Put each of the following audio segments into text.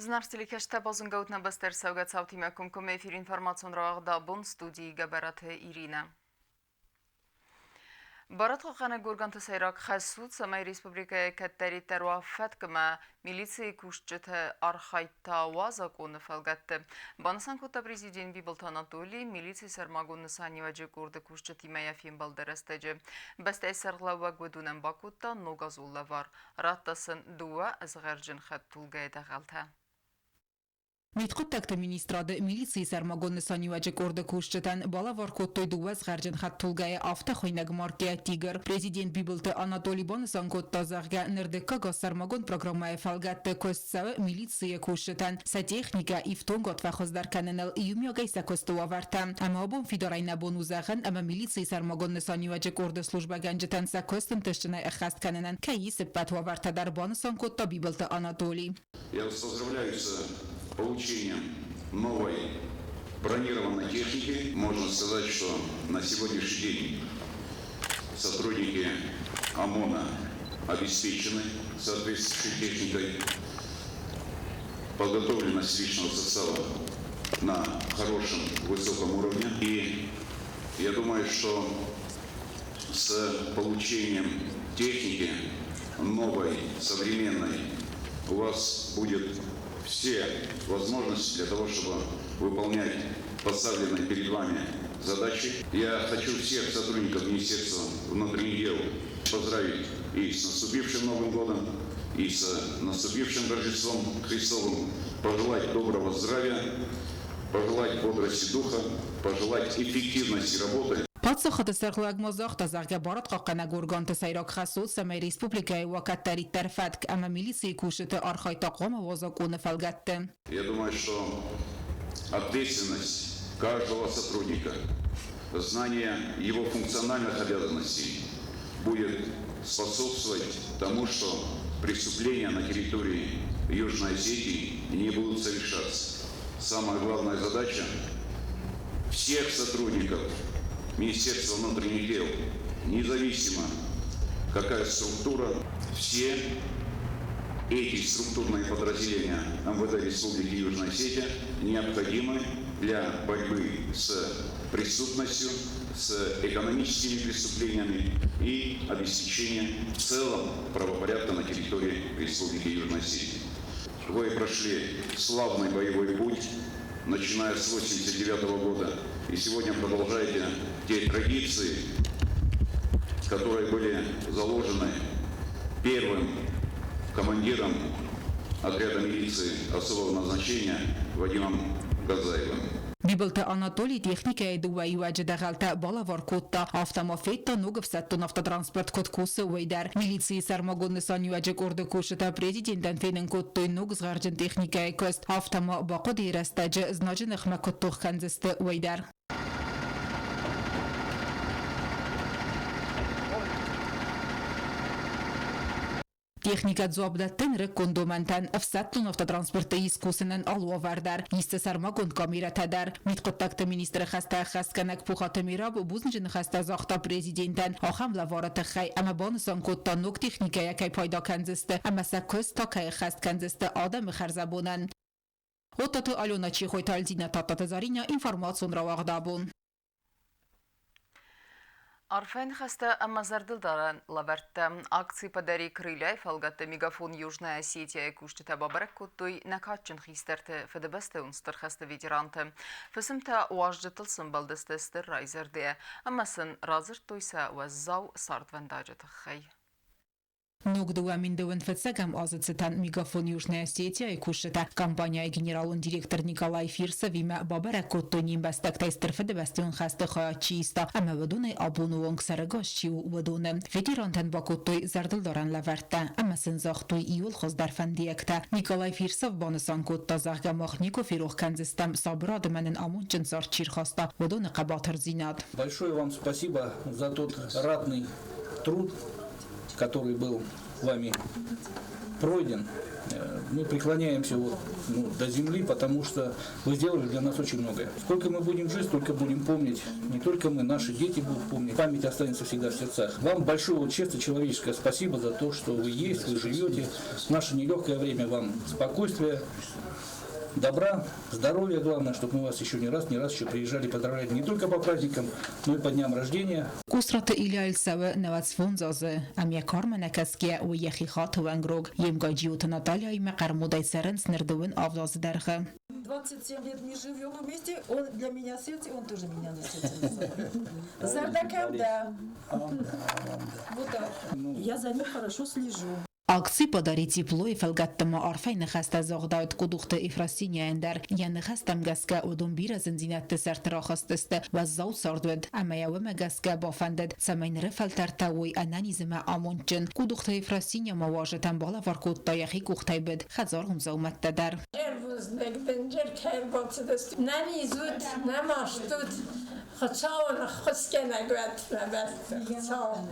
Зынаргъ телекӕсджытӕ, базонгӕут нӕ бӕстӕ ӕрцӕугӕ цаутимӕ комкоммӕ эфир информацион рауагъд абон студийы Гӕбӕраты Иринӕ. Барадхъахъхъӕнӕг органты сӕйраг хӕс у, цӕмӕй республикӕйы кӕддӕриддӕр уа фӕткмӕ милицийы кусджыты архайд та уа закъоны фӕлгӕтты. Банысан кодта президент Бибылты Анатолий милицийы сӕрмагонд нысаниуӕджы къорды кусджытимӕ йӕ фембӕлды рӕстӕджы. Бӕстӕйы сӕргълӕууӕг уыдонӕн бакодта ногазон лӕвар. Радта сын дыууӕ згъӕрджын хӕдтулгӕйы дӕгъӕлтӕ. Мидхъуыддӕгты министрады милицийы сӕрмагонд нысаниуӕджы къорды кусджытӕн балӕвар кодтой дыууӕ згъӕрджын хӕдтулгӕйы афтӕхуыйнӕг маркӕ «Тигр». Президент Бибылты Анатоли банысан кодта, зӕгъгӕ, нырдыккаг аз сӕрмагонд программӕйы фӕлгӕтты куыст цӕуы милицийы кусджытӕн сӕ техникӕ ифтонгад фӕхуыздӕр кӕныныл иумиагӕй сӕ куысты уавӕртӕ. Ӕмӕ абон фидарӕй нӕ бон у зӕгъын, ӕмӕ милицийы сӕрмагонд нысаниуӕджы къорды службӕгӕнджытӕн сӕ куыст ӕнтыстджынӕй ӕххӕст кӕнынӕн кӕй ис ӕппӕт уавӕртӕ дӕр, банысан кодта Бибылты Анатоли. Я вас поздравляю с получением новой бронированной техники. Можно сказать, что на сегодняшний день сотрудники ОМОНа обеспечены соответствующей техникой. Подготовленность личного состава на хорошем, высоком уровне. И я думаю, что с получением техники новой, современной, у вас будет все возможности для того, чтобы выполнять поставленные перед вами задачи. Я хочу всех сотрудников Министерства внутренних дел поздравить и с наступившим Новым годом, и с наступившим Рождеством Христовым, пожелать доброго здравия, пожелать бодрости духа, пожелать эффективности работы. Паддзахады сӕргълӕууӕг ма загъта, зӕгъгӕ, барадхъахъхъӕнӕг органты сӕйраг хӕс у, цӕмӕй республикӕйы уа кӕддӕриддӕр фӕтк ӕмӕ милицийы кусджыты архайд та хъуамӕ уа закъоны фӕлгӕтты. Я думаю, что ответственность каждого сотрудника, знание его функциональных обязанностей будет способствовать тому, что преступления на территории Южной Осетии не будут совершаться. Самая главная задача всех сотрудников Министерства внутренних дел, независимо какая структура, все эти структурные подразделения МВД Республики Южная Осетия необходимы для борьбы с преступностью, с экономическими преступлениями и обеспечения в целом правопорядка на территории Республики Южная Осетия. Вы прошли славный боевой путь, начиная с 1989 года, и сегодня продолжаете те традиции, которые были заложены первым командиром отряда милиции особого назначения Вадимом Газаевым. Бибылты Анатолий техникӕйы дыууӕ иуӕджы дӕгъӕлтӕ балӕвар кодта, афтӕ ма федта ног ӕфсӕддон автотранспорт куыд кусы, уый дӕр. Милицийы сӕрмагонд нысаниуӕджы къорды кусджытӕ президентӕн фенын кодтой ног згъӕрджын техникӕйы куыст, афтӕ ма бахъуыдыйы рӕстӕджы знаджы ныхмӕ куыд тох кӕндзысты, уый дӕр. Техникӕ дзуапп дӕтты нырыккон домӕнтӕн, ӕфсӕддон автотранспорты искусынӕн алы уавӕр дӕр, исты сӕрмагонд камерӕтӕ дӕр. Мидхъуыддӕгты министры хӕстӕ ӕххӕстгӕнӕг Пухаты Мираб бузныджы ныхӕстӕ загъта президентӕн ахӕм лӕвары тыххӕй ӕмӕ банысан кодта, ног техникӕйӕ кӕй пайда кӕндзысты ӕмӕ сӕ куыст та кӕй ӕххӕст кӕндзысты адӕмы хӕрзӕбонӕн. Оттаты Алена Чехойты Альдина Тадтаты Заринӕ информацион рауагъд абон. Арфӕ ныхӕстӕ ӕмӕ зӕрдылдарӕн лӕвӕрттӕ. Акци «Подари крылья» фӕлгӕтты Мегафон Южная Осетия-йы кусджытӕ бабӕрӕг кодтой нӕ кадджын хистӕрты, Фыдыбӕстӕйон Стыр хӕсты ветеранты. Фысымтӕ уазджытыл сӕмбӕлдысты стыр райзӕрдӕйӕ ӕмӕ сын радзырдтой сӕ уӕззау цардвӕндаджы тыххӕй. Ног 2000 фыццӕгӕм азы цытӕн Мегафон Южная Осетия-йы кусджытӕ компанийы генералон директор Николай Фирсовимӕ бабӕрӕг кодтой не мбӕстӕгтӕй Стыр Фыдыбӕстӕйон хӕсты хайад чи иста ӕмӕ уыдонӕй абоны онг сӕрӕгас чи у, уыдоны. Ветерантӕн бакодтой зӕрдылдарӕн лӕвӕрттӕ ӕмӕ сын загътой иууыл хуыздӕр фӕндиӕгтӕ. Николай Фирсов банысан кодта, зӕгъгӕ, мах никуы ферох кӕндзыстӕм, сабырады мӕ нын амондджын цард чи рхаста, уыдоны хъӕбатырдзинад. Большое вам спасибо за тот ратный труд, который был вами пройден. Мы преклоняемся вот, ну, до земли, потому что вы сделали для нас очень многое. Сколько мы будем жить, столько будем помнить. Не только мы, наши дети будут помнить. Память останется всегда в сердцах. Вам большое, вот, честно, человеческое спасибо за то, что вы есть, вы живете. В наше нелегкое время вам спокойствия, добра, здоровья, главное, чтобы мы вас еще не раз еще приезжали поздравлять не только по праздникам, но и по дням рождения. Къусраты Ильяйыл цӕуы 95 азы, ӕмӕ йӕ кармӕ нӕ кӕсгӕйӕ у йӕхи хаты уӕнгрог. Йе мгай Джиоты Натальяимӕ хъӕрмудӕй цӕрынц ныр 27 азы дӕргъы. 27 лет не живем вместе, он для меня сердце, он тоже меня на сердце называет. Зӕрдӕ кӕм дӕ? Вот так. Я за ним хорошо слежу. Акци «Подари тепло»-йы фӕлгӕтты ма арфӕйы ныхӕстӕ загъдӕуыд Къудухты Ефросиньяйӕн дӕр. Йӕ ныхӕстӕм гӕсгӕ уыдон бирӕ зындзинӕдты сӕрты рахызтысты, уӕззау цард уыд, ӕмӕ йӕ уымӕ гӕсгӕ бафӕндыд, цӕмӕй ныры фӕлтӕртӕ уой ӕнӕниз ӕмӕ амондджын. Къудухты Ефросинья ма уазджытӕн балӕвар кодта йӕхи къухтӕй быд хӕдзарон дзаумӕттӕ дӕр. Ӕрвузныг дынджыр кӕй ӕрбацыдысты. Нӕниз ут, нӕ маст ут, Хуыцауы ӕххуысгӕнӕг уӕд мӕ бӕсты Хуыцау.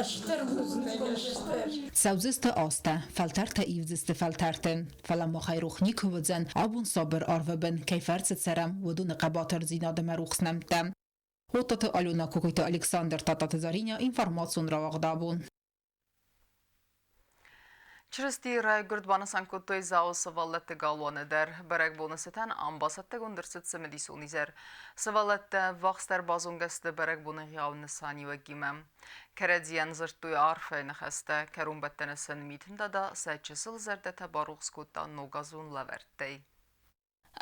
Стыр бузныг, стыр. Цӕудзысты азтӕ, фӕлтӕртӕ ивдзысты фӕлтӕрты. Фӕлӕ махӕй рох никуы уыдзӕн, абон сабыр арвы бын кӕй фӕрцы цӕрӕм, уыдоны хъӕбатырдзинад ӕмӕ рухс нӕмттӕ. Оттаты Алена, Кокойты Александр, Тататы Заринӕ, информацион рауагъд абон. Чырыстийы райгуырд банысан кодтой Дзауы сывӕллӕтты галуаны дӕр. Бӕрӕгбоны цытӕн ам бацӕттӕгонд ӕрцыд цымыдисон изӕр. Сывӕллӕттӕ ӕввахсдӕр базонгӕ сты бӕрӕгбоны егъау нысаниуӕгимӕ. Кӕрӕдзийӕн дзырдтой арфӕйы ныхӕстӕ, кӕронбӕттӕны сын Митын Дада сӕ чысыл зӕрдӕтӕ барухс кодта ногазон лӕвӕрттӕй.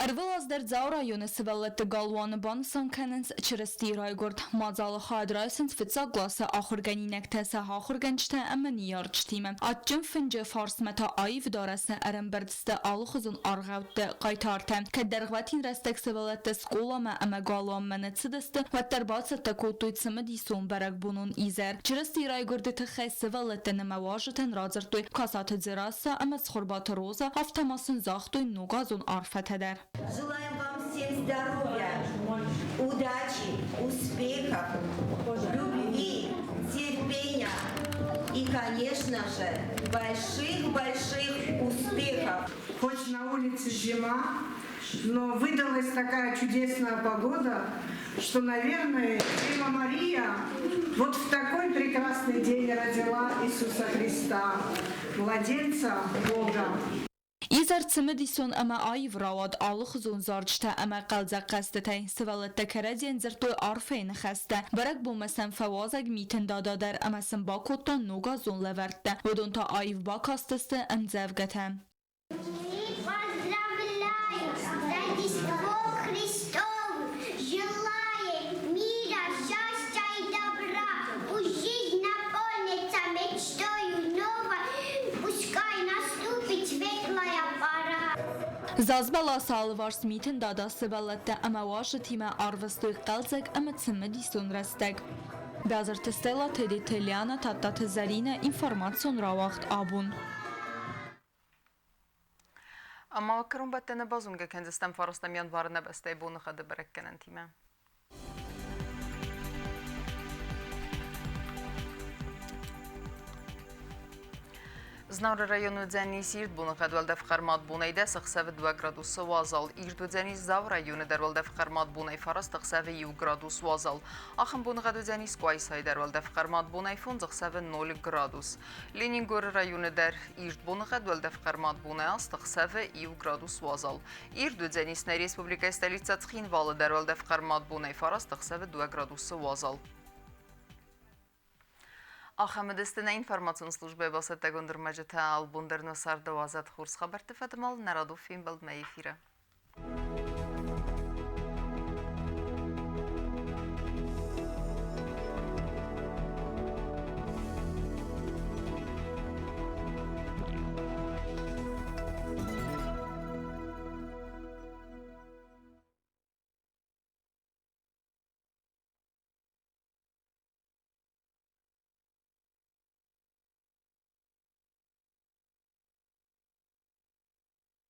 Ӕрвылаз дӕр Дзауы районы сывӕллӕтты галуаны банысан кӕнынц Чырыстийы райгуырд. Мадзалы хайад райсынц фыццаг къласы ахуыргӕнинӕгтӕ сӕ ахуыргӕнджытӕ ӕмӕ ныййарджытимӕ. Адджын фынджы фарсмӕ та аив дарӕсы ӕрӕмбырд сты алыхуызон аргъӕутты хъайтартӕ. Кӕд дӕргъвӕтин рӕстӕг сывӕллӕттӕ скъоламӕ ӕмӕ галуанмӕ нӕ цыдысты, уӕддӕр бацӕттӕ кодтой цымыдисон бӕрӕгбонон изӕр. Чырыстийы райгуырды тыххӕй сывӕллӕттӕн ӕмӕ уазджытӕн радзырдтой Касаты Дзерассӕ ӕмӕ Цхуырбаты Роза, афтӕ ма сын загътой ногазон арфӕтӕ дӕр. Желаем вам всем здоровья, удачи, успехов, любви, терпения и, конечно же, больших-больших успехов. Хоть на улице зима, но выдалась такая чудесная погода, что, наверное, Дева Мария вот в такой прекрасный день родила Иисуса Христа, младенца Бога. Изӕр цымыдисон ӕмӕ аив рауад алыхуызон зарджытӕ ӕмӕ хъӕлдзӕг хъӕзтытӕй. Сывӕллӕттӕ кӕрӕдзийӕн дзырдтой арфӕйы ныхӕстӕ. Бӕрӕгбонмӕ сӕм фӕуазӕг Митын Дада дӕр ӕмӕ сын бакодта ногазон лӕвӕрттӕ. Уыдон та аив бакастысты ӕмдзӕвгӕтӕ. Мы поздравляем с Рождеством Христовым, желаем мира, счастья и добра. Пусть жизнь наполнится мечтою новой, пускай наступит светлая пора. Зазбӕласы алыварс Митын Дада сывӕллӕттӕ ӕмӕ уазджытимӕ арвыстой хъӕлдзӕг ӕмӕ цымыдисон рӕстӕг. Бязырты Стелла, Тедеты Лиана, Тадтаты Зӕринӕ, информацион рауагъд абон. Ӕмӕ кӕронбӕттӕны базонгӕ кӕндзыстӕм фарстам январы нӕ бӕстӕйы боныхъӕды бӕрӕггӕнӕнтимӕ. Знауыры районы уыдзӕнис ирд боныхъӕд уӕлдӕф хъӕрмад бонӕй дӕс ӕхсӕвы 2 градусы уазал. Ирд уыдзӕнис Дзауы районы дӕр уӕлдӕф хъӕрмад бонӕй фараст ӕхсӕвы 1 градус уазал. Ахӕм боныгъӕд уыдзӕнис Къуайсайы дӕр уӕлдӕф хъӕрмад бонӕй фондз ӕхсӕвы 0 градус. Ленингоры районы дӕр ирд боныгъӕд уӕлдӕф хъӕрмад бонӕй аст ӕхсӕвы 1 градус уазал. Ирд уыдзӕнис нӕ республикӕйы столицӕ Цхинвалы дӕр уӕлдӕф хъӕрмад бонӕй фараст ӕхсӕвы 2 градусы уазал. Ахӕм уыдысты нӕ информацион службӕйы бацӕттӕгонд ӕрмӕджытӕ. Албон дӕр нӕ царды уадзӕд хорз хабӕртты фӕдыл нӕ радон фембӕлдмӕ эфиры.